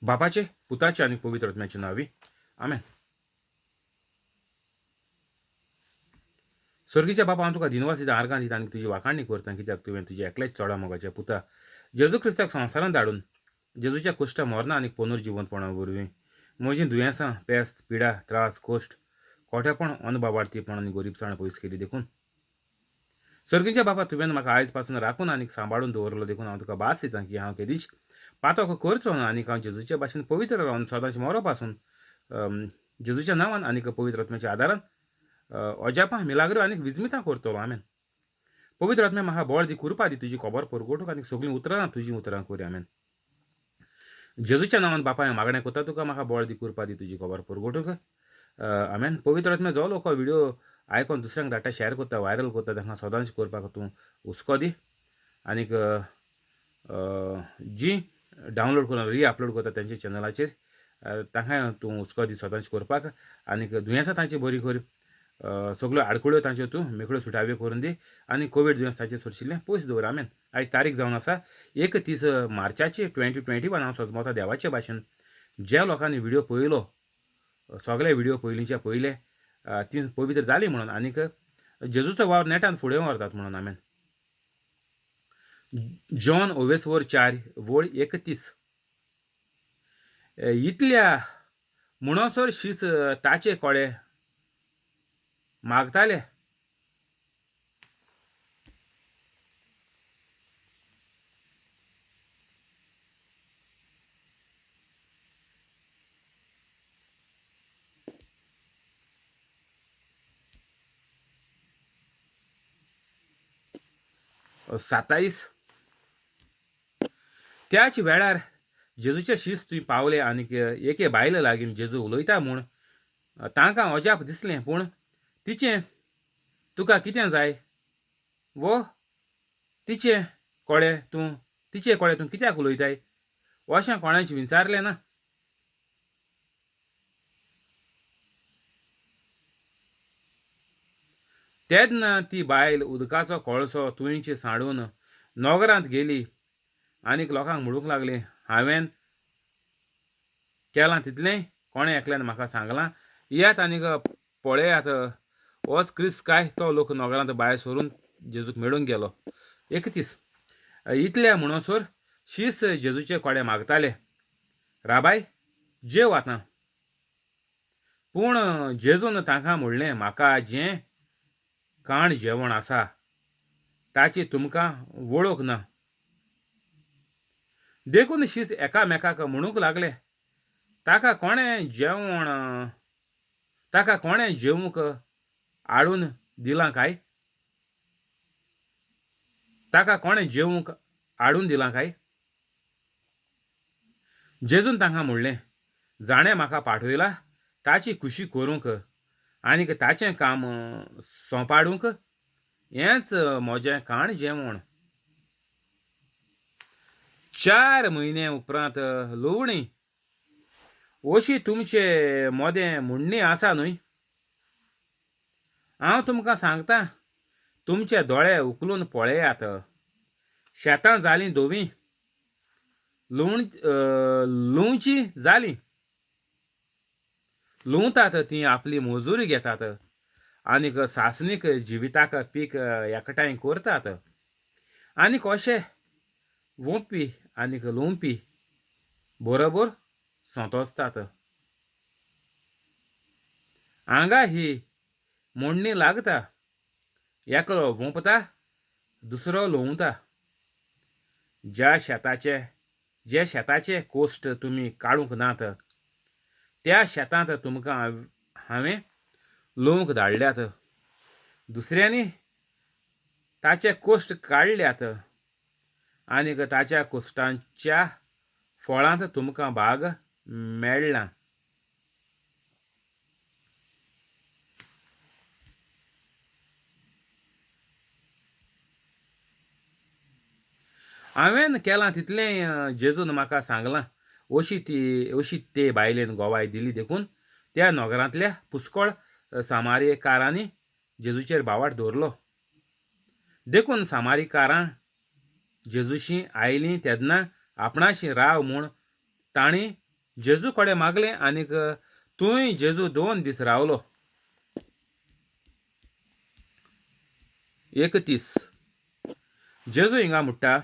बापाचे, पुताचे आनी पवित्र आत्म्याचे नांवी, आमेन. सर्गीच्या बापा, हांव तुका दिनवास दिता, आर्गां दिता आनी तुजी वाखाणणी करता, कित्याक तुवें तुज्या एकल्याच चोडा मोगाच्या पुता जेजू क्रिस्ताक संवसारांत धाडून जेजूच्या कुश्टा मरणां आनी पुनर्जिवंतपणा वरवीं म्हजीं दुयेंसां, पेस्त, पिडा, त्रास, कोश्ट, खोटेपण, अनबाबार्थीपण आनी गोरीबसाण पयस केली देखून. सर्गीच्या बापा, तुवें म्हाका आयज पासून राखून आनी सांबाळून दवरलो देखून हांव तुका भास दिता की हांव केदीच पातक करचो ना आनी हांव जेजूच्या भाशेन पवित्र रावन सदांच मरो पासून जेजूच्या नांवान आनी पवित्र आत्म्याच्या आदारान अजापां, मिलाग्रो आनी विजमितां करतलो. आमेन. पवित्र आत्म्या म्हाका बळ दी, कृपा दी, तुजी खबर परगटूंक आनी सगळीं उतरां तुजीं उतरां करी. आमेन. जेजूच्या नांवान बापा हांवें मागणें करता तुका, म्हाका बळ दी, कृपा दी, तुजी खबर परगटूंक. आमेन. पवित्र आत्म्या जो लोक व्हिडियो आयकोन दुसऱ्यांक धाडटा, शेअर करता, व्हायरल करता, तांकां सदांच करपाक तूं हुस्को दी आनीक जी डावनलोड करून री अपलोड करता तेंच्या चॅनलाचेर तांकांय तूं हुस्को दी सदांच करपाक आनीक दुयेंसां तांची बरी कर, सगळ्यो आडखळ्यो तांच्यो तूं मेकळ्यो सुटाव्यो करून दी आनी कोवीड दुयेंस ताचेर सोरशिल्लें पयस दवर. आमेन. आयज तारीख जावन आसा 31 मार्चाची 2021. हांव सजमता देवाचे भाशेन ज्या लोकांनी व्हिडियो पळयलो, सगळे व्हिडिओ पयलींच्या पयले ती पवित्र जाली म्हणून आनीक जेजूचो वावर नेटान फुडें व्हरतात म्हणून. आमेन. जॉन ओवेसवर 4 वळ 31. इतल्या म्हणसर शीस ताचे कोडे मागताले. 27. त्याच वेळार जेजूचे शीस थंय पावले आनीक एके बायले लागीं जेजू उलयता म्हूण तांकां अजाप दिसलें. पूण तिचें तुका कितें जाय वो तिचे कोडे तूं तिचे कोडे तूं कित्याक उलयताय अशें कोणाच विचारलें ना. तेन्ना ती बायल उदकाचो कळसो थंयच सांडून नगरांत गेली आनीक लोकांक म्हणूंक लागली, हांवें केलां तितलेंय कोणें एकल्यान म्हाका सांगलां, येयात आनीक पळयात होच क्रिस्त काय. तो लोक नगरांत भायर सरून जेजूक मेळूंक गेलो. 31. इतल्या म्हणसर शीस जेजूचे कोडे मागताले, राबाय जेव आतां. पूण जेजून तांकां म्हणलें, म्हाका जें काण जेवण आसा ताची तुमकां वळख ना. देखून शीस एकामेकाक म्हणूंक लागले, ताका कोणें जेवण ताका कोणें जेवंक हाडून दिलां काय? ताका कोणें जेवंक हाडून दिलां काय? जेजून तांकां म्हणलें, जाणें म्हाका पाठयला ताची खुशी करूंक आनीक ताचें काम सोंपाडूंक हेंच म्हजें काण जेवण. 4 म्हयने उपरांत लुवणी अशी तुमचे मदें म्हणणी आसा न्हय? हांव तुमकां सांगता, तुमचे दोळे उखलून पळयात, शेतां जालीं धवीं, लुवचीं जालीं. लुंवतात तीं आपली मजुरी घेतात आनीक सासणीक जिविताक पीक एकठांय करतात आनीक अशे वोंपी आनीक लुंवपी बरोबर संतोसतात. हांगा ही म्हणणी लागता, एकलो वोंपता दुसरो लुंवता. ज्या शेताचे जे शेताचे कोश्ट तुमी काडूंक नात त्या शेतांत तुमकां हांवें लुवंक धाडल्यात. दुसऱ्यांनी ताचे कोश्ट काडल्यात आनीक ताच्या कोश्टांच्या फळांत तुमकां भाग मेळ्ळा. हांवें केलां तितलेंय जेजून म्हाका सांगलां अशी ती अशी ते बायलेन गोवाय दिली देखून त्या नगरांतल्या पुस्कळ सामारीकारांनी जेजूचेर भावार्थ दवरलो. देखून सामारीकारां जेजूशी आयलीं तेन्ना आपणाशी राव म्हूण तांणी जेजू कडेन मागलें आनीक थंय जेजू 2 दीस रावलो. 31 जेजू हिंगा म्हणटा,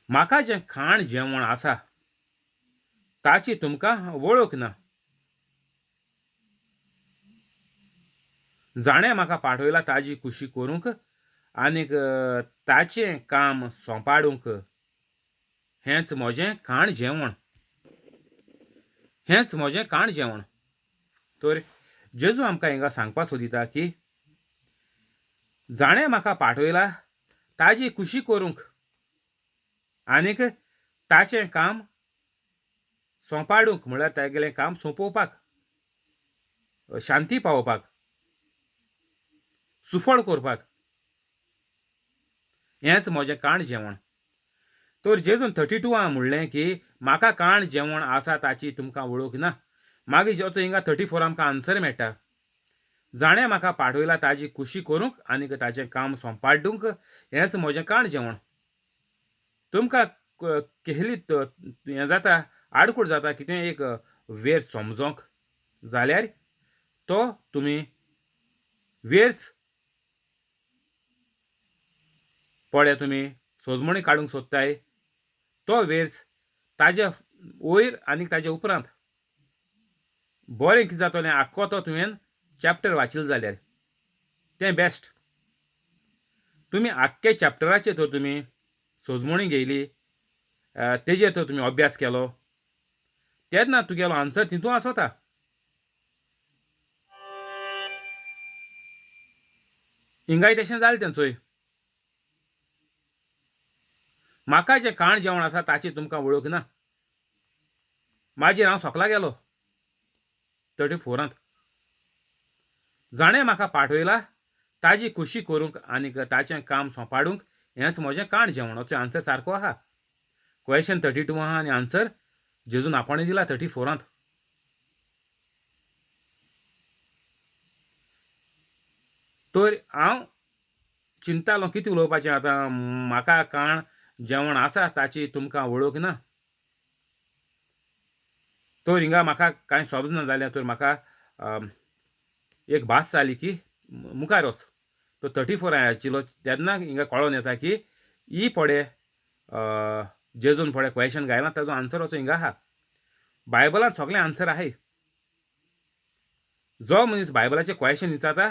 म्हाका जें खाण जेवण आसा ताची तुमकां वळख ना. जाणें म्हाका पाठयला ताजी खुशी करूंक आनीक ताचें काम सोंपाडूंक हेंच म्हजें खाण जेवण, हेंच म्हजें खाण जेवण. तर जेजू आमकां हिंगा सांगपाक सोदिता की जाणें म्हाका पाठयला ताजी खुशी करूंक आनीक ताचें काम सोंपाडूंक, म्हळ्यार तागेलें काम सोंपोवपाक, शांती पावोवपाक, सुफळ करपाक, हेंच म्हजें काण जेवण. तर जेजून 32 म्हणलें की म्हाका काण जेवण आसा ताची तुमकां वळख ना. मागीर जेचो हिंगा 34 आमकां आन्सर मेळटा, जाणें म्हाका पाठयला ताजी खुशी करूंक आनीक ताचें काम सोंपाडूंक हेंच म्हजें काण जेवण. तुमकां केहली हें जाता, आडखूड जाता कितें एक वेर समजोंक जाल्यार तो तुमी वेर्स पळय तुमी सोजमणी काडूंक सोदताय तो वेर्स ताज्या वयर आनी ताज्या उपरांत बरें कितें जातलें आख्खो तो तुवें चॅप्टर वाचिल्लो जाल्यार तें बेस्ट. तुमी आख्खे चॅप्टराचेर तर तुमी सोजमणी घेयली, तेजेर तर तुमी अभ्यास केलो तेन्ना तुगेलो आन्सर तितूंत आसता. हिंगाय तशें जालें तेंचोय. म्हाका जें खाण जेवण आसा ताची तुमकां वळख ना. मागीर हांव सोकला गेलो 34 जाणें म्हाका पाठयला ताजी खुशी करूंक आनीक ताचें काम सोंपाडूंक हेंच म्हजें खाण जेवण. असो आन्सर सारको आहा. क्वेशन 32 आहा आनी आन्सर जेजून आपणें दिला 34. तर हांव चिंतालो कितें उलोवपाचें आतां, म्हाका खाण जेवण आसा ताची तुमकां वळख ना. तर हिंगा म्हाका कांय समजना जालें तर म्हाका एक भास जाली की मुखार वच. तो 34 आशिल्लो तेन्ना हिंगा कळोन येता की ही पडे जेजून पडे क्वेशन घायला ताजो आन्सर असो हिंगा आहा. बायबलांत सगळें आन्सर आहाय. जो मनीस बायबलाचें क्वेशन विचारता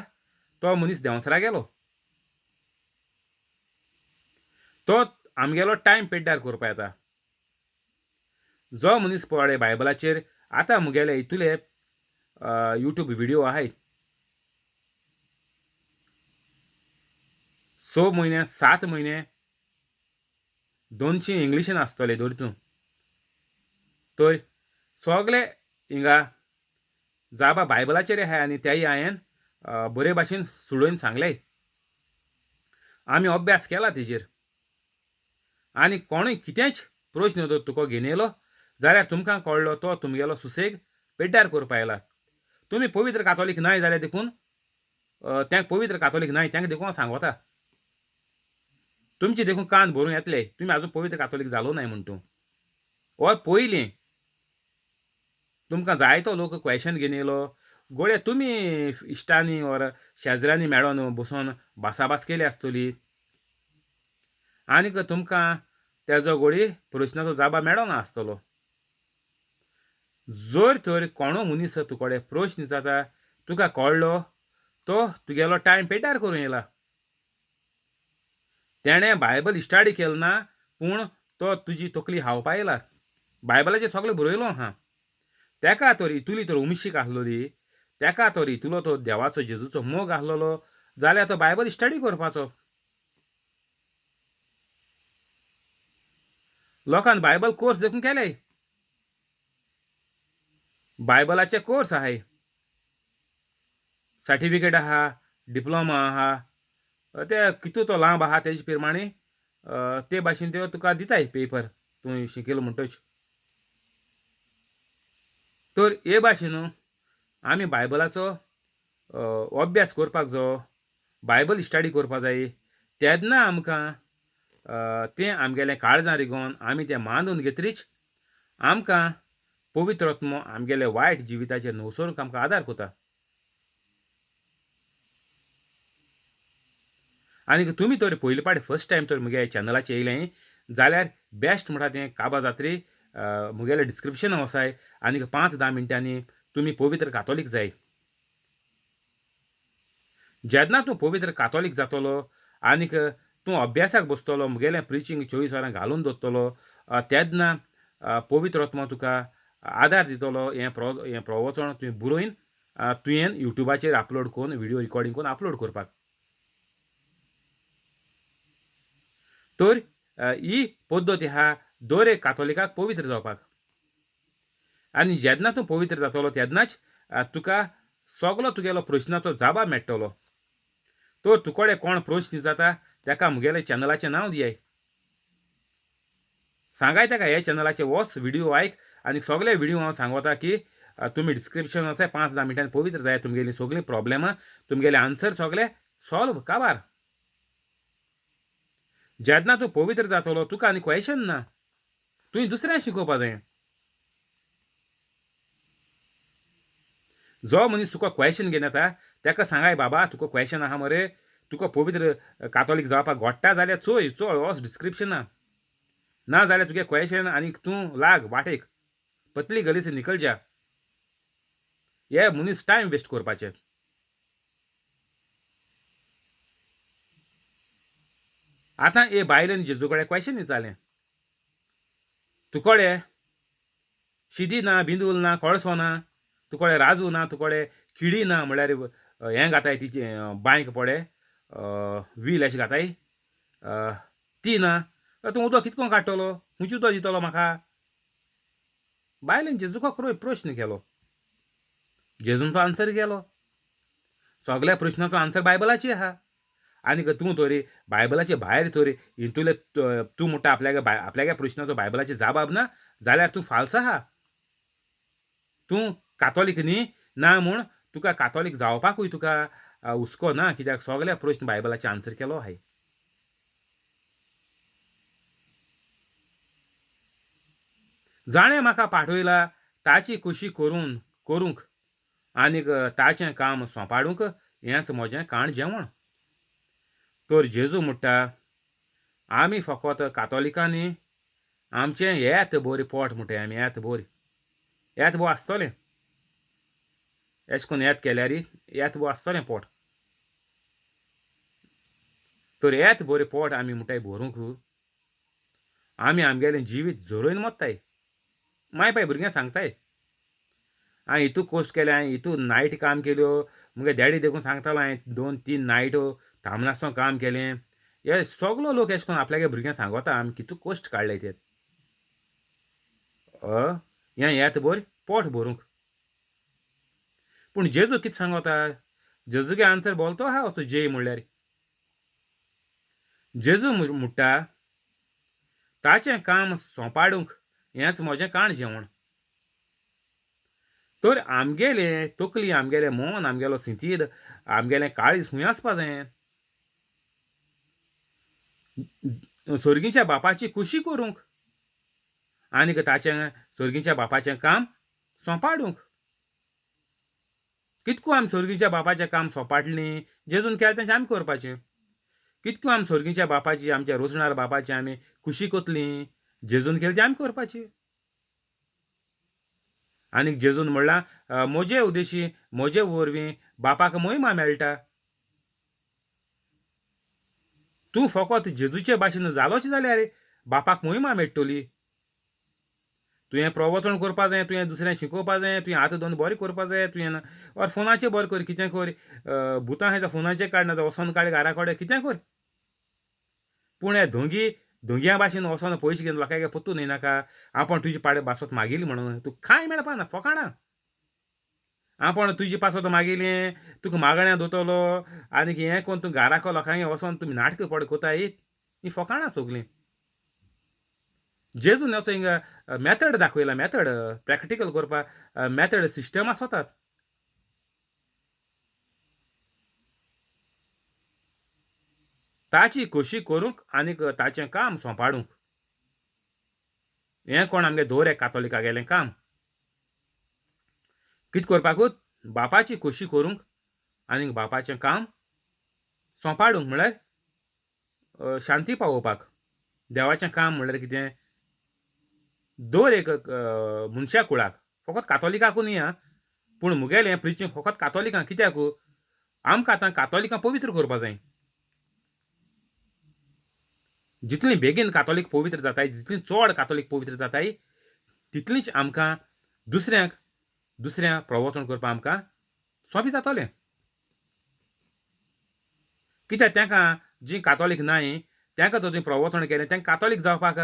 तो मनीस देंवसरा गेलो, तो आमगेलो टायम पेड्ड्यार करपा येता. जो मनीस पळय बायबलाचेर आतां मुगेले इतले युट्यूब व्हिडियो आहाय 6 म्हयने 7 म्हयने 200 इंग्लिशीन आसतले धर तूं. तर सगळे हिंगा जाबा बायबलाचेर आहाय आनी तेय हांवें बरे भाशेन सुडोवन सांगले. आमी अभ्यास केला तेजेर. आनी कोणूय कितेंच प्रश्न जर तुका घेवन येयलो जाल्यार तुमकां कळ्ळो तो तुमगेलो सुसेग पेड्ड्यार करपा आयला. तुमी पवित्र कातोलीक नाय जाल्यार देखून त्या पवित्र कातोलीक नाय तांकां देखून हांव सांगता, तुमचे देखून कान भरून येतले तुमी आजून पवित्र कातोलीक जालो नाय म्हण तूं. or पयलीं तुमकां जायतो लोक क्वेशन घेवन येयलो गोडे तुमी इश्टांनी ऑर शेजऱ्यांनी मेळोन बसोन भासाभास केली आसतली आनीक तुमकां तेजो गोडी प्रश्नाचो जाबा मेळोना आसतलो. जर तर कोणो मनीस तुकडे प्रश्न जाता तुका कळ्ळो तो तुगेलो टायम पेड्ड्यार करूं येयला. तेणें बायबल स्टडी केलें ना पूण तो तुजी तकली हावपा येयला. बायबलाचेर सगळें बरयलो आहा. तेका तर इतुली तर उमशीक आसलोली, तेका तर इतुलो तो देवाचो जेजूचो मोग आसलेलो जाल्यार तो बायबल स्टडी करपाचो. लोकान बायबल कोर्स देखून केले, बायबलाचे कोर्स आहाय, सर्टिफिकेट आहा, डिप्लोमा आहा, ते कितू तो लांब आहा तेजे प्रमाणे ते भाशेन ते तुका दिताय पेपर तूं शिकयलो म्हणटच. तर हे भाशेन आमी बायबलाचो अभ्यास करपाक जायो, बायबल स्टडी करपाक जाय. तेन्ना आमकां तें आमगेलें काळजां रिगोवन आमी तें मानून घेतरीच आमकां पवित्र आत्मो आमगेले वायट जिविताचेर नवसरूंक आमकां आदार कोता. आनी तुमी तर पयले पावट फर्स्ट टायम तर म्हगे चॅनलाचेर येयलें जाल्यार बेस्ट म्हणटा तें काबा जात्री म्हगेलें डिस्क्रिप्शन वसाय आनी 5-10 मिनटांनी तुमी पवित्र कातोलीक जाय. जेन्ना तूं पवित्र कातोलीक जातलो आनीक तूं अभ्यासाक बसतलो, म्हगेलें प्रिचींग 24 वरां घालून दवरतलो, तेन्ना पवित्र आत्मो तुका आदार दितलो. हें हें प्रवचन तुवें बरोवन तुवें युट्यूबाचेर अपलोड करून व्हिडियो रिकॉर्डिंग करून अपलोड करपाक. तर ही पद्दत आहा दर एक कातोलिकाक पवित्र जावपाक. आनी जेन्ना तूं पवित्र जातलो तेन्नाच तुका सगलो तुगेलो प्रश्नाचो जाबा मेळटलो. तर तुकडे कोण प्रश्न जाता ताका म्हगेलें चॅनलाचें नांव दियाय, सांगाय ताका हे चॅनलाचे वच व्हिडियो आयक आनी सगळे व्हिडियो हांव सांगता की तुमी डिस्क्रिप्शन आसा 5-10 मिनटांनी पवित्र जाय, तुमगेलीं सगळीं प्रॉब्लेमां तुमगेले आन्सर सगळे सॉल्व काबार. जेन्ना तूं पवित्र जातलो तुका आनी क्वेशन ना, तुवें दुसऱ्यांक शिकोवपा जाय. जो मनीस तुका क्वेशन घेवन येता ताका सांगाय, बाबा तुका क्वेशन आहा मरे, तुका पवित्र कातोलीक जावपाक घोडटा जाल्यार चोय चोय वच डिस्क्रिप्शना, ना जाल्यार तुगे क्वेशन आनी तूं लाग वाटेक, पतली गली से निकल जा. हे मनीस टायम वेस्ट करपाचें. आतां हे बायलेन जेजू कडेन क्वेशन विचारलें, तुकडे शिदी ना, बिंदूल ना, कळसो ना, तुकडे राजू ना, तुकडे किडी ना, म्हणल्यार हें घाताय तिचे बांयक पडे व्हील अशें घाताय ती ना, तूं उदक कितको काडटलो, खंयचें उदक दितलो म्हाका? बायलेन जेजूक प्रश्न केलो, जेजून तो आन्सर केलो. सगल्या प्रश्नाचो आन्सर बायबलाची आहा. आनी तूं तरी बायबलाचे भायर तरी हितूले तूं म्हणटा आपल्यागे आपल्यागे प्रश्नाचो बायबलाचे जाबाब ना जाल्यार तूं फाल्स आहा. तूं कातोलीक न्ही ना म्हूण तुका कातोलीक जावपाकूय तुका हुस्को ना, कित्याक सगळे प्रश्न बायबलाचे आन्सर केलो आहाय. जाणें म्हाका पाठयला ताची खुशी करून करूंक आनीक ताचें काम सोंपाडूंक हेंच म्हजें काण जेवण. तर जेजू म्हणटा आमी फकत कातोलिकांनी आमचें येत बरी पोट म्हणटाय आमी, येत बरी येत बो आसतलें, एश कोन्न येत केल्यार येत बो आसतलें पोट. तर येत बरें पोट आमी म्हणटाय भरूंक आमी आमगेलें जिवीत झरोवन मोत्ताय. माय पाय भुरग्यांक सांगताय हांवें हितू कश्ट केलें, हांवें हितू नायट काम केल्यो, मुगे डॅडी देखून सांगतालो हांवें 2-3 नायटो थांबनासतना काम केलें. हे सगलो लोक एशें करून आपल्यागे भुरग्यांक सांगता आमी कितू कश्ट काडले ते हें येत बरें पोट भरूंक. पूण जेजू कितें सांगता, जेजूगे आन्सर बोलतो आहा असो जेय म्हणल्यार. जेजू म्हणटा ताचें काम सोंपाडूंक हेंच म्हजें काण जेवण. तर आमगेलें तकली, आमगेलें मन, आमगेलो सिंतीद, आमगेलें काळीज खंय आसपा जाय? सोर्गीच्या बापाची खुशी करूंक आनीक ताचें सोर्गीच्या बापाचें काम सोंपाडूंक. कितको आमी सोर्गीच्या बापाचें काम सोंपाडलीं जेजून केलें तेंचें आमी करपाचें. कितको आमी सोर्गीच्या बापाची, आमच्या रोसणार बापाची आमी खुशी कोतली जेजून केलें तें आमी करपाची. आनीक जेजून म्हणलां म्हजे उद्देशी म्हजे वरवीं बापाक महिमा मेळटा. तूं फकत जेजूचे भाशेन जालोच जाल्यार बापाक महिमा मेळटली. तुवें प्रवचन करपा जाय, तुवें दुसऱ्यांक शिकोवपा जाय, तुवें हात दोन बरें करपा जाय, तुवें or फोनाचेर बरें कर, कितें कर, भुतां आहाय फोनाचेर काडना जाल्यार वचोन काड घरा कडेन, कितें कर. पूण हे धोंगी धोंगयां भाशेन वचोन पयशे घेवन लोकांक पत्तून येयनाका आपूण तुजी पाड बासत मागिली म्हणून तूं कांय मेळपा ना, फकाणां. आपूण तुजी पासत मागिलें तुका मागण्या दोतलो आनी हें कोण तूं घराक लोकांक वचोन तुमी नाटकां पड कोताय, ही फकाणां सगलीं. जेजून असो हिंगा मॅथड दाखयला, मॅथड प्रॅक्टिकल करपाक मॅथड सिस्टम आसतात. ताची खोशी करूंक आनीक ताचें काम सोंपाडूंक हें कोण आमगे दर एक कातोलिकागेलें काम. कित करपाकूच? बापाची खोशी करूंक आनी बापाचें काम सोंपाडूंक, म्हळ्यार शांती पावोवपाक. देवाचें काम म्हणल्यार कितें? दर एक मनशा कुळाक, फकत कातोलिकाकू न्ही आं, पूण मुगेलें प्रिचींग फकत कातोलिकांक. कित्याक? आमकां आतां कातोलिकां पवित्र करपा जाय. जितली बेगीन कातोलीक पवित्र जाताय, जितली चड कातोलीक पवित्र जाताय, तितलीच आमकां दुसऱ्यांक दुसऱ्या प्रवचन करपाक आमकां सोंपें जातलें. कित्याक तांकां जीं कातोलीक नाय तांकां जर तुवें प्रवचन केलें, तांकां कातोलीक जावपाक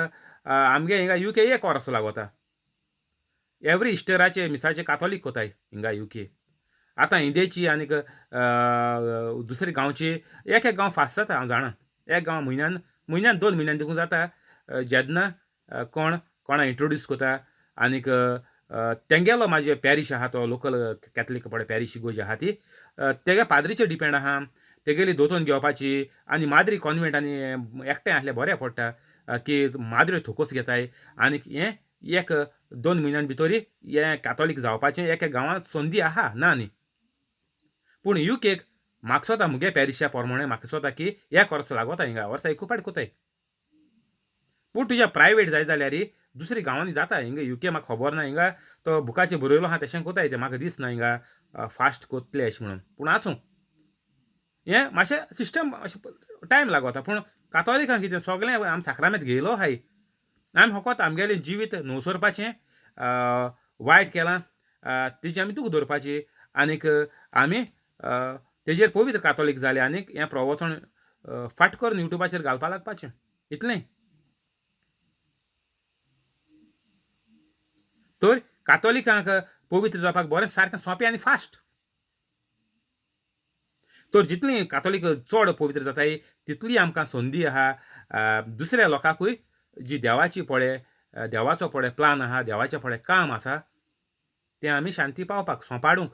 आमगे हिंगा you के एक वर्स लागता. एवरी इस्टराचे मिसाचे कातोलीक कोताय हिंगा you के. आतां इंडियेची आनीक दुसरे गांवची एक एक गांव फास्ट जाता, हांव जाणा. एक गांव म्हयन्यान म्हयन्यान 2 म्हयन्यान देखून जाता, जेन्ना कोण कोणा इंट्रोड्यूस करता आनीक तेंगेलो म्हाजे पॅरीश आहा तो लोकल कॅथलीक पळय पॅरीश इगोर्ज आहा ती, तेगे पाद्रीचेर डिपेंड आहा तेगेली दोतोन घेवपाची. आनी माद्री कॉन्वेंट आनी एकठांय आसल्यार बरें पडटा की माद्री थोकोस घेताय आनीक हें 1-2 म्हयन्यान भितरी हें कॅथोलीक जावपाचें एक गांवांत संदी आहा, ना न्ही. पूण you cake म्हाका सोता मुगे पॅरिशा प्रमाणे म्हाका सोता की एक वर्स लागोता हिंगा, वर्सा एकू पाट कोताय. पूण तुज्या प्रायवेट जाय जाल्यार दुसरी गांवांनी जाता. हिंगा you के म्हाका खबर ना, हिंगा तो बुकाचेर बरयलो आहा तशें कोताय तें, म्हाका दिसना हिंगा फास्ट कोतले अशें म्हणून. पूण आसूं, हें मातशें सिस्टम अशें टायम लागता. पूण कातोलिकांक कितें सगळें आमी साक्रामेंत घेयलो आहाय, आमी फकत आमगेलें जिवीत नवसरपाचें, वायट केलां तेजी आमी दूख दवरपाची आनीक आमी तेजेर पवित्र कातोलीक जाले आनीक हें प्रवचन फाट करून युट्यूबाचेर घालपाक लागपाचें, इतलें. तर कातोलिकांक पवित्र जावपाक बरें सारकें सोंपें आनी फास्ट. तर जितली कातोलीक चड पवित्र जाताय तितली आमकां संदी आहा दुसऱ्या लोकांकूय जी देवाची पळय देवाचो पळय प्लान आहा, देवाचें पळय काम आसा तें आमी शांती पावपाक सोंपाडूंक.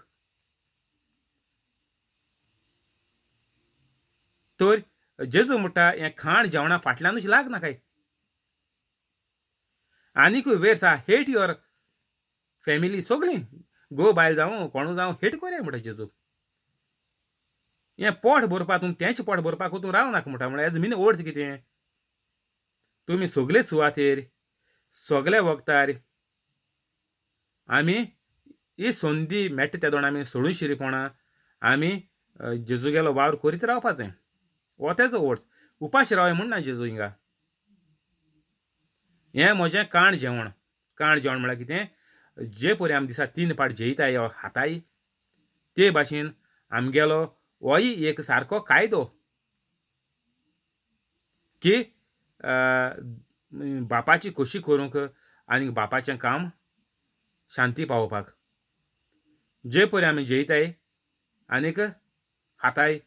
तर जेजू म्हणटा हें खाण जेवणा फाटल्यानूच लाग नाकाय. आनीकूय वेर्स आहा, हेट your family, सगळीं घोव बायल जावं कोणू जावं हेट कोरया म्हणटा जेजू. हें पोट भरपाक तूं तेंच पोट भरपाक तूं राव नाका म्हणटा. म्हळ्यार एज मिन अर्थ कितें, तुमी सगळे सुवातेर सगळे वखदार आमी ही संदी मेळटा त्या दोन आमी सोडून शिरीपणां आमी जेजूगेलो वावर करीत रावपाचें, हो तेजो अर्थ. उपाशी रावया म्हूण ना जेजू हिंगा. हें म्हजें काण जेवण. काण जेवण म्हळ्यार कितें, जे परी आमी दिसा 3 पाट जेयताय खाताय ते भाशेन आमगेलो होय एक सारको कायदो की बापाची खोशी करूंक आनी बापाचें काम शांती पावोवपाक. जे परी आमी जेयताय आनीक खाताय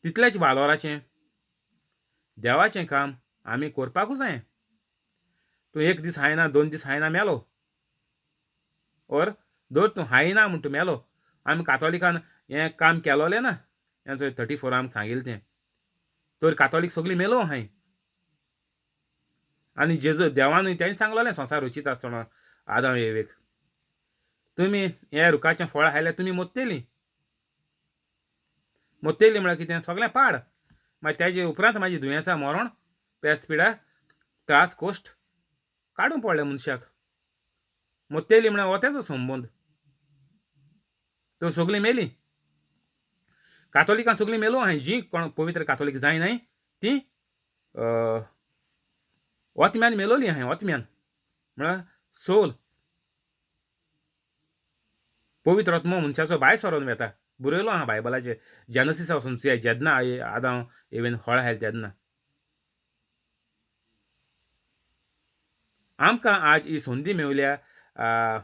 तितलेच वालोराचें देवाचें काम आमी करपाकूच जाय. तूं एक दीस खायना 2 दीस खायना मेलो, ओर दर तूं खायना म्हूण तूं मेलो. आमी कातोलिकान हें काम केलोलें ना, हें 34 आमकां सांगिल्लें तें. तर कातोलीक सगळीं मेलो आहाय. आनी जेजू देवानूय तेंच सांगलोलें संवसार रचीत आसतना आदाम एवेक, तुमी हे रुखाचें फळ खायल्यार तुमी मोत्तेलीं. मोत्तेलीं म्हळ्यार कितें, सगळें पाड. मागीर तेजे उपरांत मागीर दुयेंसां मरण पेस पिडा त्रास कोश्ट काडूंक पडलें मनशाक. मोत्तेली म्हळ्यार हो तेजो संबंद. तर सगळीं मेलीं कातोलिकां, सगळीं मेलो आहाय. जीं कोण पवित्र कातोलीक जायनाय तीं ओतम्यान मेलोली आहाय. ओतम्यान म्हळ्यार सोल पवित्र आत्मो मनशाचो भायर सरोन वेता, बरयलो आहा बायबलाचेर जेनसीसा वचून चोया, जेन्ना आदांव एवेन फळ आयलें तेन्ना. आमकां आज ही संदी मेवल्या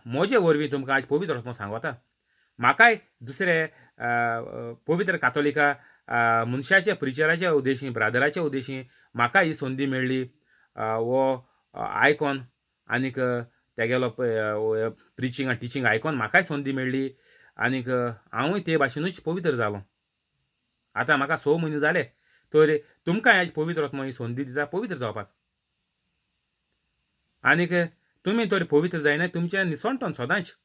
म्हजे वरवीं तुमकां आज पवित्र आत्मो सांगता. म्हाकाय दुसरे पवित्र कातोलिका मनशाच्या प्रिचराच्या उद्देशी ब्रादराच्या उद्देशी म्हाका ही संदी मेळ्ळी हो आयकॉन आनीक तेगेलो प्रिचींग आनी टिचींग आयकॉन म्हाकाय संदी मेळ्ळी आनीक हांवूय ते भाशेनूच पवित्र जालो. आतां म्हाका 6 म्हयने जाले तर तुमकां आज पवित्र आत्मो ही संदी दिता पवित्र जावपाक. आनीक तुमी तर पवित्र जायनाय, तुमचें निसणटन सदांच.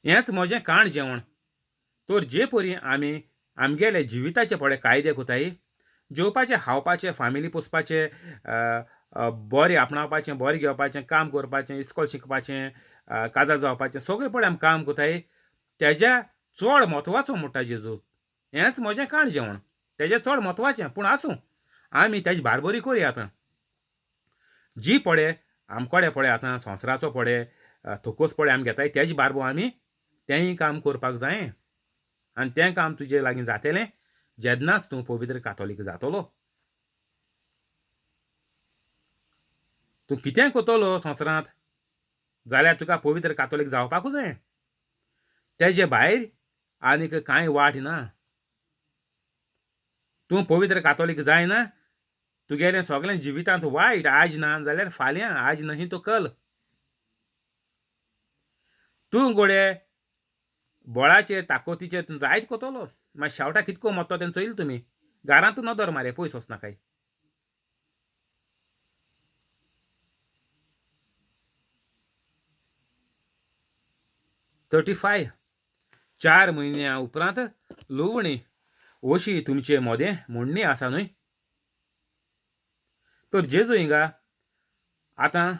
हेंच म्हजें काण जेवण. तर जे परी आमी आमगेले जिविताचे पळय कायदे कोताय, जेवपाचें, खावपाचें, फामिली पोसपाचें, बरें आपणावपाचें, बरें घेवपाचें, काम करपाचें, इस्कोल शिकपाचें, काजार जावपाचें, सगळें पळय आमी काम कोताय, तेज्या चड म्हत्वाचो म्हणटा जेजू, हेंच म्हजें काण जेवण. तेजें चड म्हत्वाचें. पूण आसूं, आमी तेजी बारबरी करुया. आतां जी पळय आमकोडे पळय आतां संवसाराचो पळय थोकोस पळय आमी घेताय, तेजे बारबो आमी तेंय काम करपाक जायें. आनी तें काम तुजे लागीं जातलें जेन्नाच तूं पवित्र कातोलीक जातलो. तूं कितें करतलो संवसारांत जाल्यार तुका पवित्र कातोलीक जावपाकूच जाय. तेजे भायर आनीक कांय वाट ना. तूं पवित्र कातोलीक जायना, तुगेलें सगळें जिवितांत वायट, आज ना जाल्यार फाल्यां, आज न्ही तो कल. तूं घोडे बळाचेर ताकतीचेर तूं जायत कोतलो, मागीर शेवटा कितको मोत्तो तें चोयल तुमी. घरांत नदर मारे, पयस वचनाकाय. 35 4 म्हयन्या उपरांत लुवणी अशी तुमचे मोदें म्हणणी आसा न्हय. तर जेजू हिंगा आतां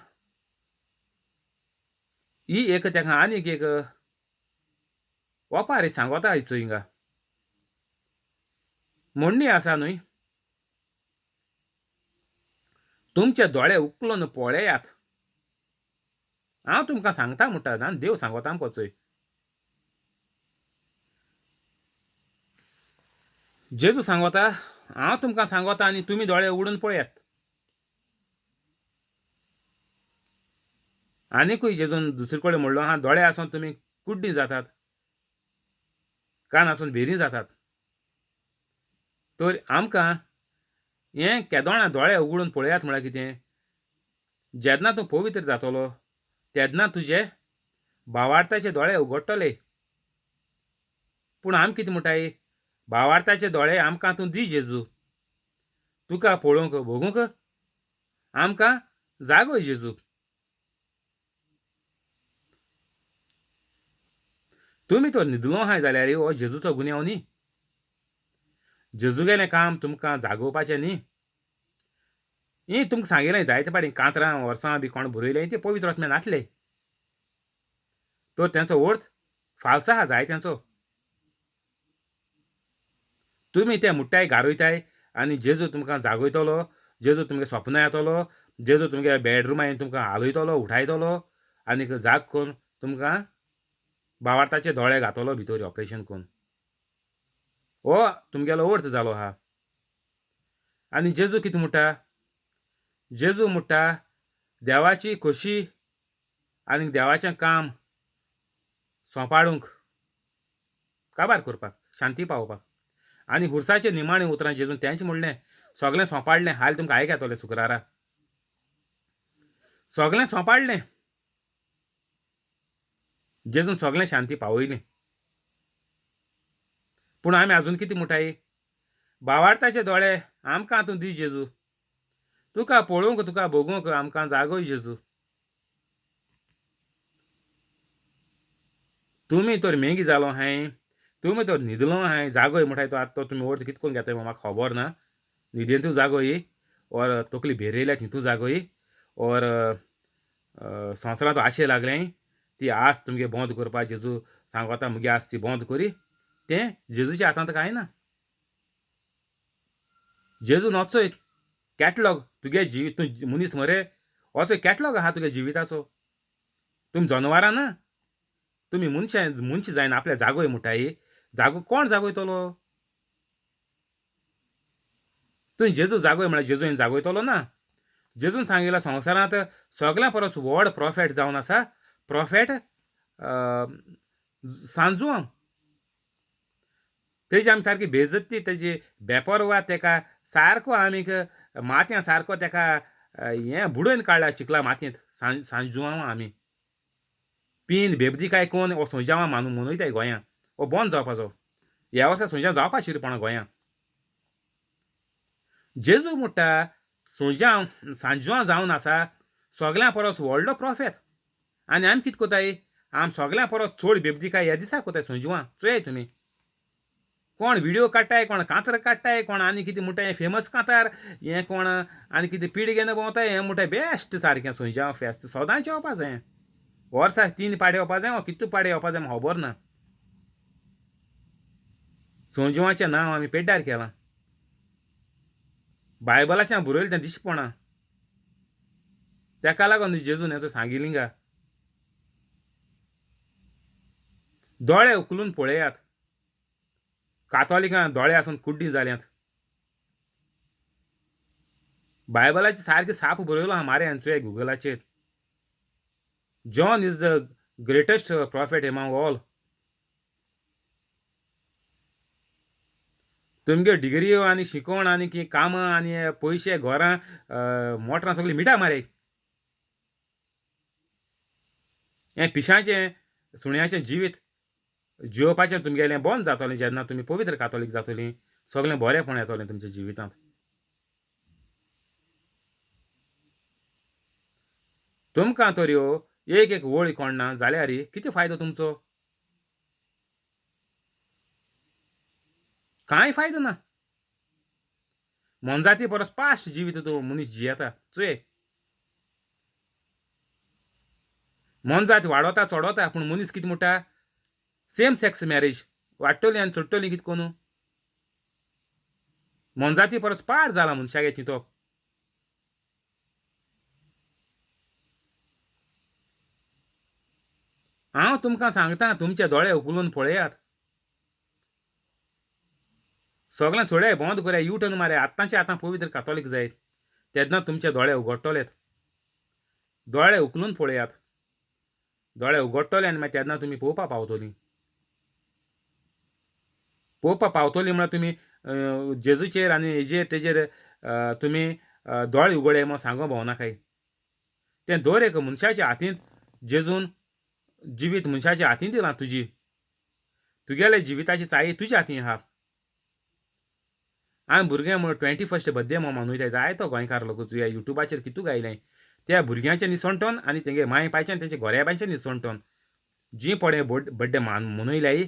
ही एक ताका आनीक एक ओपारी सांगता हिचो हिंगा. म्हणणी आसा न्हय, तुमचे दोळे उकलून पळयात, हांव तुमकां सांगता म्हणटा, आनी देव सांगता आमकां चोय. जेजू सांगता हांव तुमकां सांगता आनी तुमी दोळे उगडून पळयात. आनीकूय जेजून दुसरे कडेन म्हणलो आहा, दोळे आसून तुमी कुड्डी जातात, कान आसून भेरी जातात. तर आमकां हें केदोणा दोळे उगडून पळयात म्हळ्यार कितें, जेन्ना तूं पवित्र जातलो तेन्ना तुजे भावार्थाचे दोळे उगडटले. पूण आमी कितें म्हणटाय, भावार्थाचे दोळे आमकां तूं दी जेजू, तुका पळोवंक भोगूंक आमकां जागय जेजू. तुमी तो न्हिदलो आहाय जाल्यार हो जेजूचो गुन्यांव न्ही. जेजूगेलें काम तुमकां जागोवपाचें न्ही. ही तुमकां सांगिल्लें जायते फाटीं, कांतरां वर्सां बी कोण बरयलें तें पवित्र आत्म्यान नासले, तर तेंचो अर्थ फाल्स आहा जाय तेंचो. तुमी ते मुट्टाय गारयताय आनी जेजू तुमकां जागयतलो, जेजू तुमगे सपनां येतलो, जेजू तुमगे बेडरुमा येवन तुमकां हालयतलो, उठायतलो आनीक जाग करून तुमकां भावार्थाचे दोळे घातलो भितर ऑपरेशन करून. हो तुमगेलो अर्थ जालो आहा. आनी जेजू कितें म्हणटा, जेजू म्हणटा देवाची खोशी आनी देवाचें काम सोंपाडूंक, काबार करपाक, शांती पावोवपाक. आनी हुरसाचे निमाणे उतरां जेजून तेंच म्हणलें, सगळें सोंपाडलें, हाल तुमकां आयक येतलें शुक्रारा, सगळें सोंपाडलें. जेजून सगळें शांती पावयली. पूण आमी आजून कितें म्हणटाय, भावार्थाचे दोळे आमकां तूं दी जेजू, तुका पळोवंक तुका भोगूंक आमकां जागय जेजू. तुमी तर मेगी जालो हांय, तुमी तर न्हिदलो हांय, जागय म्हणटाय तो आतां तो तुमी अर्थ कितें करून घेताय म्हाका खबर ना. न्हिदेंतूय जागय, ओर तकली भेरयल्या तितूं जागय, ओर संवसारांत आशे लागलें ती आस तुमगे बंद करपाक जेजू सांगता मुगे आस ती बंद करी, तें जेजूच्या हातांत कांय ना. जेजू नोचोय कॅटलॉग तुगे जिवीत, तूं मनीस मरे, असो कॅटलॉग आहा तुगे जिविताचो. तुमी जनावरां ना, तुमी मनशां, मनशां जायना आपल्या जागोय म्हणटाय, जागो कोण जागयतलो? तूं जेजू जागोय म्हळ्यार जेजून जागयतलो ना. जेजून सांगिल्लें संवसारांत सगळ्यां परस व्हड प्रोफेट जावन आसा प्रोफेट सांजुआंव. तेजी आमी सारकी बेजती, तेजी बेपरवा, तेका सारको आमी मातयां सारको तेका हें बुडोवन काडला चिखला मातयेंत सांजुआंव आमी. पीन बेबदी काय कोण हो सोंजांव मानून मनयताय गोंयांत, हो बंद जावपाचो. ह्या वर्सा सोंजांव जावपा शिरपणा गोंयांत. जेजू म्हणटा सोंज्यांव सांज्वां जावन आसा सगल्यां परस व्हडलो प्रोफेत. आनी आमी कितें कोताय? आम सगल्यां परस चड बेबदिकाय ह्या दिसा कोताय सोंज्वां. चोयाय तुमी, कोण व्हिडियो काडटाय, कोण कांतार काडटाय, कोण आनी कितें म्हणटाय, हें फेमस कांतार, हें कोण आनी कितें पिड घेवन भोंवताय, हें म्हणटाय बेस्ट सारकें सोंज्यांव फेस्त सदांच येवपा जाय. वर्साक 3 पाडे येवपा जाय, कितले पाडे येवपा जाय म्हाका खबर ना. सोंज्वाचें नांव आमी पेड्ड्यार केलां. बायबलाचें बरयलें तें दिसपणा. तेका लागून जेजून हें सांगिल्लें गा. दोळे उखलून पळयात. कातोलिकां दोळे आसून कुड्डीं जाल्यांत. बायबलाचें सारकें साप बरयलो आहा मारे चोय गुगलाचेर. John is the greatest prophet among all. तुमगे डिग्रियो आनी शिकोवण आनी की कामां आनी पयशे घरां मोटरां सगळीं मिठा मारे. हें पिशाचें सुण्याचें जिवीत जियोवपाचें तुमगेलें बंद जातलें जेन्ना तुमी पवित्र कातोलीक जातलीं. सगळें बरेंपण येतलें तुमच्या जिवितांत. तुमकां तर ह्यो एक एक वळी कोणना जाल्यार कितें फायदो तुमचो? कांय फायदो ना. मोनजाती परस पास्ट जिवीत तूं मनीस जियेता. चोय, मोनजात वाडोता चडोता, पूण मनीस कितें म्हणटा? सेम सेक्स मॅरेज वाडटली आनी चडटली कितें करून? मोनजाती परस पाड जाला मनशागे चिंतप. हांव तुमकां सांगता, तुमचे दोळे उखलून पळयात. सगळें सोडाय, बंद कराय, यू टर्न माराय, आतांचे आतां पवित्र कातोलीक जायत तेन्ना तुमचे दोळे उगडटलेत. दोळे उखलून पळयात. दोळे उगडटले आनी मागीर तेन्ना तुमी पळोवपा पावतलीं. पळोवपा पावतलीं म्हळ्यार तुमी जेजूचेर आनी हेजेर तेजेर तुमी दोळे उगडे म्हूण सांगो भोंवनाकाय. तें दर एक मनशाच्या हातींत जेजून जिवीत मनशाच्या हातींत दिलां. तुजी तुगेले जिविताची चावी तुज्या हातीं आहा. आमी भुरगे म्हण 21st birthday म्हण मनयताय जायतो गोंयकार लोक. तुया युट्यूबाचेर कितू गायलें त्या भुरग्यांचें निसणटोन आनी तेंगे माय पायचें तेंचे घोऱ्याबांचें निसणटोन जी पडे बड्डे मान मनयल्याय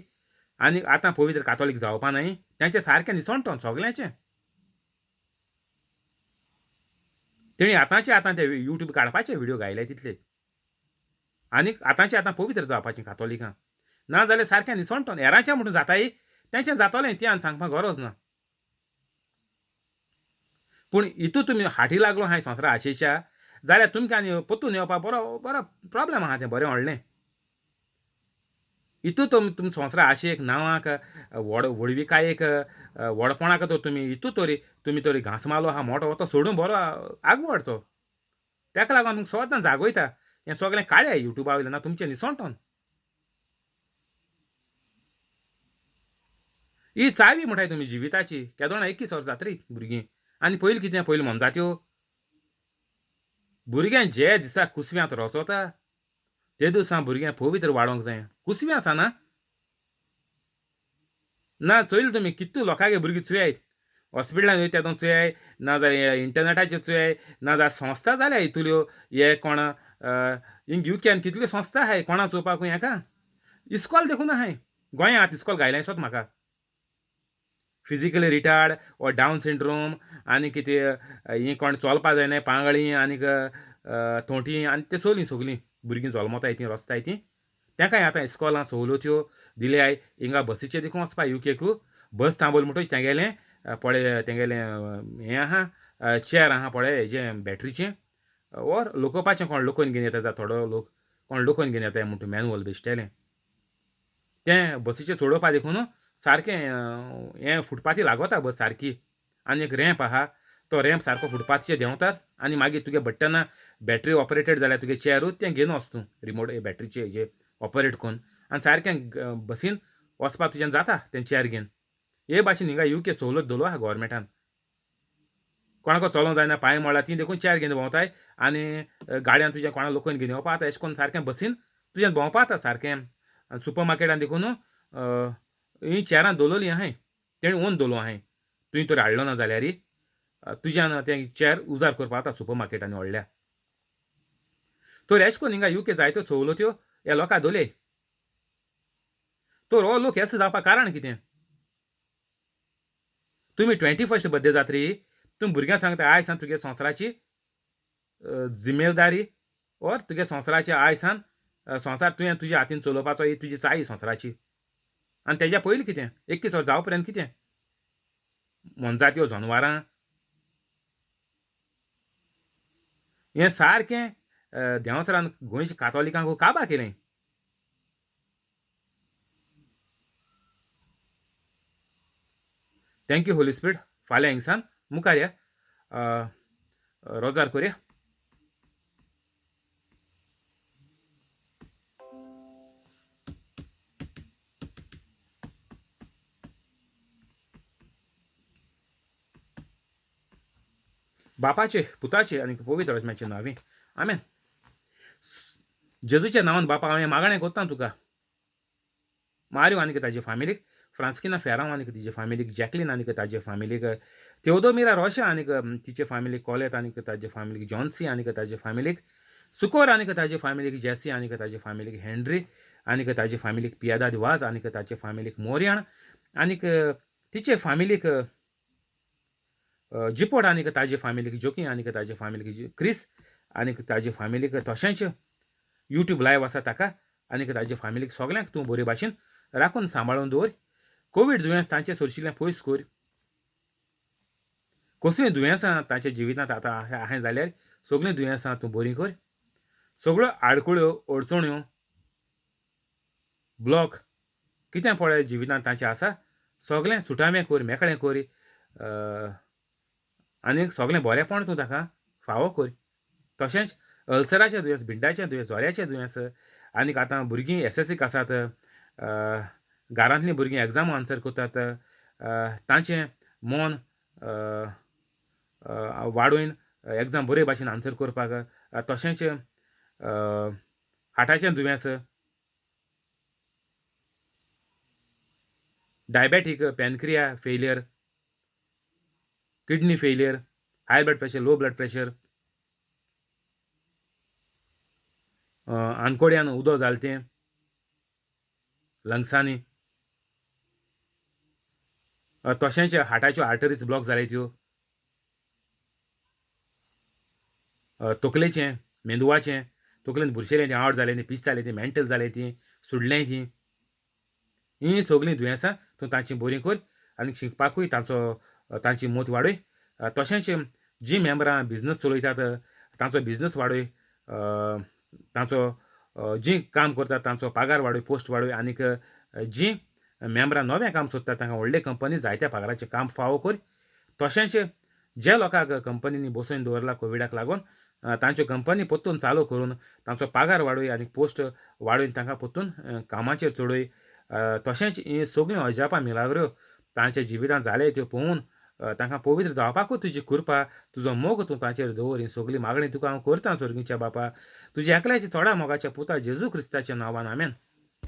आनी आतां पवित्र कातोलीक जावपा न्हय तेंचें सारकें निसणटोन सगल्यांचें. तेणी आतांचे आतां ते युट्यूब काडपाचे व्हिडियो गायले तितले आनी आतांचे आतां पवित्र जावपाचें कातोलिकां. ना जाल्यार सारकें निसणटोन हेरांचें म्हणून जाताय तेंचें जातलें तें आनी सांगपाक गरज ना. पूण हितू तुमी हाटी लागलो हांवें संवसारा आशेच्या जाल्यार तुमकां आनी परतून येवपाक बरो बरो प्रोब्लेम आहा. तें बरें व्हडलें हितू तुमी संवसारा आशेक नांवाक व्हड व्हडविकायेक व्हडपणाक तर तुमी हितू तरी तुमी तरी घांस मालो आहा मोटो तो सोडून बरो आगवड तो. तेका लागून तुमकां सदां जागयता हें सगळें काड्या युट्यूबा वयल्यान ना तुमचें निसणटोन. ही चावी म्हणटाय तुमी जिविताची. केदोणा 21 वर्सां जातरी भुरगीं आनी पयलीं कितें पयलीं मोनजात्यो भुरग्यां जे दिसा कुसव्यांत रचोता ते दिसा भुरग्यां पवित्र वाडोवंक जाय. कुसवें आसा ना ना चोयलें तुमी कितू लोकांगे भुरगीं चोयाय हॉस्पिटलान वयता तेदोन चोयाय, ना जाल्यार इंटरनेटाचेर चोयाय, ना जाल्यार संस्था जाल्या हितूल्यो हे कोण हिंग युकेन कितल्यो संस्था आहाय कोणा चोवपाक हेका इस्कॉल देखून आहाय. गोंयांत आतां इस्कॉल घायलें सोत म्हाका. Physically retard or Down syndrome आनी कितें हीं कोण चोलपा जायना पांगळी आनीक थोंटी आनी ते सोलीं सगलीं भुरगीं जल्मताय तीं रसताय तीं तेंकांय आतां इस्कॉलां सवलत्यो दिल्याय. हिंगा बसीचेर देखून वचपा युकेकू बस थांबोवली म्हणटकच तेंगेलें पळय तेंगेलें हें आहा चॅर आहा पळय हेजें बॅटरीचें ओर लोकोवपाचें कोण लोकोवन घेवन येता जाल्यार थोडो लोक कोण लोकोवन घेवन येता म्हणटा मॅनुअल बेश्टेलें तें बसीचेर चडोवपा देखून सारकें हें फुटपाथी लागोता बस सारकी आनी एक रॅम्प आहा तो रॅम्प सारको फुटपाथीचेर देंवतात आनी मागीर तुगे बट्टनां बॅटरी ऑपरेटेड जाल्यार तुगे चॅरूच तें घेवन वच तूं रिमोट बॅटरीचे हेजेर ऑपरेट करून आनी सारकें बसीन वचपाक तुज्यान जाता तें चॅर घेवन. हे भाशेन हिंगा युके सवलत दवरलो आहा गोवोरमेंटान. कोणाक चलोवंक जायना पांय मोडला ती देखून चॅर घेवन भोंवताय आनी गाडयान तुज्या कोणा लोकोवन घेवन येवपा आतां एशें करून सारकें बसीन तुज्यान भोंवपा आतां सारकें. आनी सुपर मार्केटान देखून हीं चॅरां दवरलेलीं आहाय तेणी ओन दवरलो आहाय तुवें तर हाडलो ना जाल्यार तुज्यान तें चेर उजार करपाक जाता सुपर मार्केटांनी व्हडल्या. तर एश कोन्न हिंगा युके जायत्यो सवलत्यो ह्या लोकां दोले. तर हो लोक हेच जावपाक कारण कितें? तुमी 21st birthday जात्री तुमी भुरग्यांक सांगता आयज सान तुगे संवसाराची जिम्मेदारी ओर तुगे संवसाराचे आयज सान संवसार तुवें तुज्या हातीन चलोवपाचो, ही तुजी चायी संवसाराची. आनी तेज्या पयलीं कितें 21 वर्स जावं पर्यंत कितें मोनजात्यो जनवरां हें सारकें देंवचारान गोंयच्या कातोलिकांक काबा केलें. Thank you Holi spirit. फाल्यां हिंगसान मुखार या, रोजार करया. बापाचे पुताचे आनी पवित्र आत्म्याचे नांवी आमेन. जेजूच्या नांवान बापा हांवें मागणें करता तुका, मारियो आनी ताजे फामिलीक, फ्रांस्किना फेरांव आनी तिजे फामिलीक, जॅकलीन आनी ताजे फामिलीक, तेवदोमिरा रोशा आनी तिचे फामिलीक, कॉलेत आनी ताजे फामिलीक, जॉन्सी आनी ताजे फामिलीक, सुकोर आनी ताजे फामिलीक, जेसी आनी ताजे फामिलीक, हेनरी आनी ताजे फामिलीक, पियादाद वाज आनी ताजे फामिलीक, मोरयाण आनी तिचे फामिलीक, जिपोट आनी ताजे फामिलीक, जोकी आनी ताजे फामिलीक, क्रिस आनी ताजे फामिलीक, तशेंच युट्यूब लायव आसा ताका आनी ताजे फामिलीक सगल्यांक तूं बरे भाशेन राखून सांबाळून दवर. कोवीड दुयेंस तांचे सरशिल्लें पयस कर. कसलीं दुयेंसां तांच्या जिवितांत आतां आहाय जाल्यार सगळीं दुयेंसां तूं बरीं कर. सगळ्यो आडखळ्यो अडचण्यो ब्लॉक कितें पळय जिवितांत तांचें आसा सगळें सुटावें कर, मेकळें कर आनी सगळें बरेंपण तूं ताका फावो कर. तशेंच अल्सराचें दुयेंस, भिंडाचें दुयेंस, जोऱ्याचें दुयेंस आनीक आतां भुरगीं एसएससीक आसात, घरांतलीं भुरगीं एग्जाम आन्सर करतात, तांचें मन वाडोवन एग्जाम बरे भाशेन आन्सर करपाक, तशेंच हार्टाचें दुयेंस, diabetic, pancreas failure, kidney failure, high blood pressure, low blood pressure, आनकोड्यान उदक जालें तें लंग्सांनी, तशेंच हार्टाच्यो आर्टरीज ब्लॉक जाले त्यो, तकलेचें, मेंदवाचें, तकलेन बुरशेलें तें आवट जालें, तें पीस जालें, तें मेंटल जालें, तीं सुडलें, तीं हीं सगळीं दुयेंसां तूं तांची बरीं कर आनी शिकपाकूय तांचो तांची मोत वाडय. तशेंच जीं मेंबरां बिजनस चलयतात तांचो बिजनस वाडय, तांचो जीं काम करतात तांचो पगार वाडय, पोस्ट वाडय आनीक जीं मेंबरां नवें काम सोदतात तांकां व्हडले कंपनी जायत्या पगाराचें काम फावो कर. तशेंच जे लोकांक कंपनींनी बसोवन दवरला कोविडाक लागून तांच्यो कंपनी परतून चालू करून तांचो पगार वाडय आनी पोस्ट वाडोवन तांकां परतून कामाचेर चडय. तशेंच हीं सगळीं अजापां मिलाग्रो तांच्या जिवितांत जाले त्यो पळोवन तांकां पवित्र जावपाकूय तुजी कृपा, तुजो मोग तूं तांचेर दवर. ही सगळी मागणी तुका हांव करतां सर्गीच्या बापा, तुज्या एकल्याच्या चोडा मोगाच्या पुता जेजू क्रिस्ताच्या नांवान, आमेन.